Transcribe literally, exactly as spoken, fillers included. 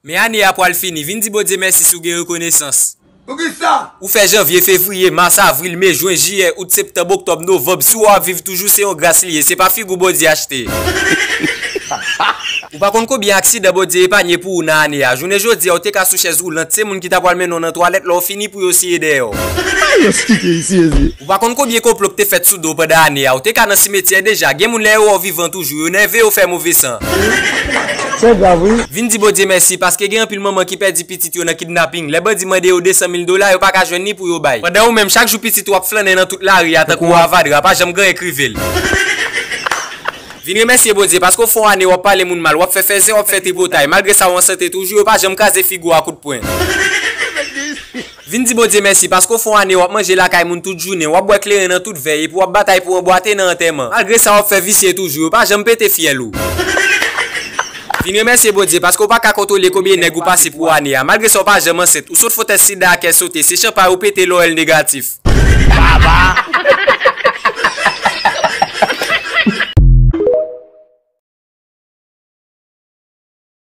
Men ane a pwal fini, vin di Bondye mèsi si w gen rekonesans. Poukisa? Ou fè janvye, fevriye, mas, avril, me, jen, jiyè, out, septanm, oktòb, novanm, si w ap viv toujou se yon gras li ye, se pa figi w Bondye achte. Ou pa konn konbyen aksidan Bondye epanye pou ou nan ane a. Jounen jodi a, ou te ka sou chèz woulant, se moun ki ta pwal mennen w nan twalèt lè w fini pou yo siye dèyè w. Ayos kite isi mezye. Ou pa konn konbyen konplo k te fèt sou do w pandan ane a. Ou te ka nan simetyè deja. Gen moun lè yo wè w vivan toujou, yo nève yo fè move san. Se grav wi. Vin di Bondye mèsi paske gen anpil manman ki pèdi pitit yo nan kidnaping. Lè bandi mande yo de san mil dola, yo pa ka jwenn ni pou yo bay. Pandan ou menm, chak jou pitit ou ap flannen nan tout lari a tankou avadra, pa janm gen anyen k rive l. Vin remèsye Bondye paske w fè yon ane w ap pale moun mal, w ap fè fèzè, w ap fè tripotay. Malgre sa, w an sante toujou, yo pa janm kraze figi w a kout pwen. Vin di Bondye mèsi paske w fè yon ane w ap manje lakay moun tout jounen, w ap bwè kleren nan tout vèy epi w ap batay pou anbwate nan antèman. Malgre sa, w ap fè visye toujou, yo pa janm pete fyèl ou. Vin remèsye Bondye paske w pa ka kontwole konbyen nèg ou pase pou ane a. Malgre sa, w pa janm ansent, ou sot fè yon tès sida a kè sote, se chanpay ou pete lè w wè l negatif.